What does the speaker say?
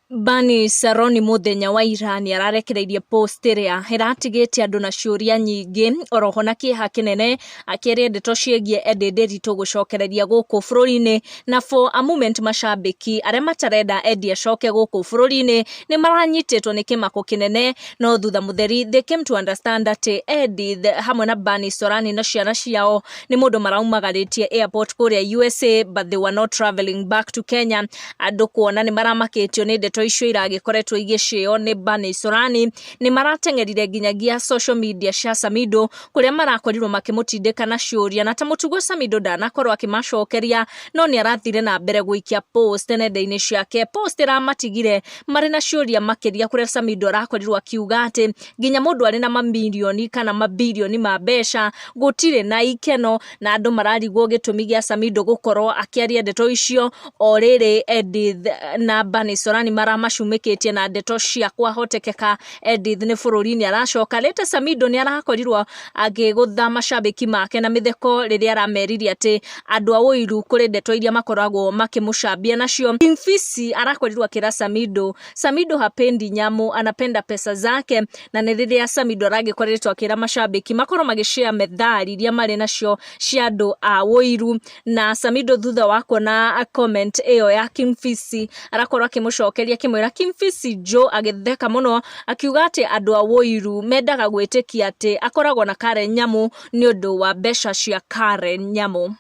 Bernice Saroni mũthenya wa ira nĩ ararekereirie post ĩrĩa ĩratigĩte andũ na ciũria nyingĩ oroho na kĩeha kĩnene, akĩaria ndeto ciĩgiĩ Eddie Nderitu gũcokereria gũkũ bũrũri-inĩ, na for a moment macambĩki arĩa matarenda Eddie acoke gũkũ bũrũri-inĩ nĩ maranyitĩtwo nĩ kĩmako kĩnene, no thutha mũtheri they came to understand atĩ Edith hamwe na Bernice Sorani na ciana ciao nĩ mũndũ maraumagarĩtie airport kũrĩa USA, but they were not traveling back to Kenya. Andũ kuona nĩ maramakĩtio nĩ ndeto icio iragĩkoretwo igĩcĩo nĩ Bernice Sorani, nĩ marateng'erire nginyagia social media cia Samido kũrĩa marakorirwo makĩmũtindĩka na ciũria, na ta mũtugo Samido ndanakorwo akĩmacokeria, no nĩ arathire na mbere gũikia post nenda-inĩ ciake, post ĩramatigire marĩ na ciũria makĩria, kũrĩa Samido arakorirwo akiuga atĩ nginya mũndũ arĩ na mamirioni kana mabirioni ma mbeca gũtirĩ na ikeno, na andũ mararigwo gĩtũmi gĩa Samido gũkorwo akĩaria ndeto icio o rĩrĩ Edith na Bernice Sorani maramacumĩkĩtie na ndeto cia kwahotekeka Edith nĩ bũrũri-inĩ aracoka. Rĩte Samido nĩ arakorirwo agĩgũtha macambĩki make na mĩtheko rĩrĩa aramerire atĩ andũ a ũiru kũrĩ ndeto iria makoragwo makĩmũcambia nacio. King Fisi arakorirwo akĩra Samido, Samido hapendi nyamu, anapenda pesa zake, na nĩ rĩrĩa Samido aragĩkoretwo akĩra macambĩki makorwo magĩshare methali iria marĩ nacio cia andũ a ũiru. Na Samido thutha wa kuona comment ĩyo ya King Fisi arakorwo akĩmũcokeria akĩmwĩra King Fisi Joe, agĩtheka mũno akiuga atĩ andũ a ũiru mendaga gwĩtĩkia atĩ akoragwo na Karen Nyamu nĩ ũndũ wa mbeca cia Karen Nyamu.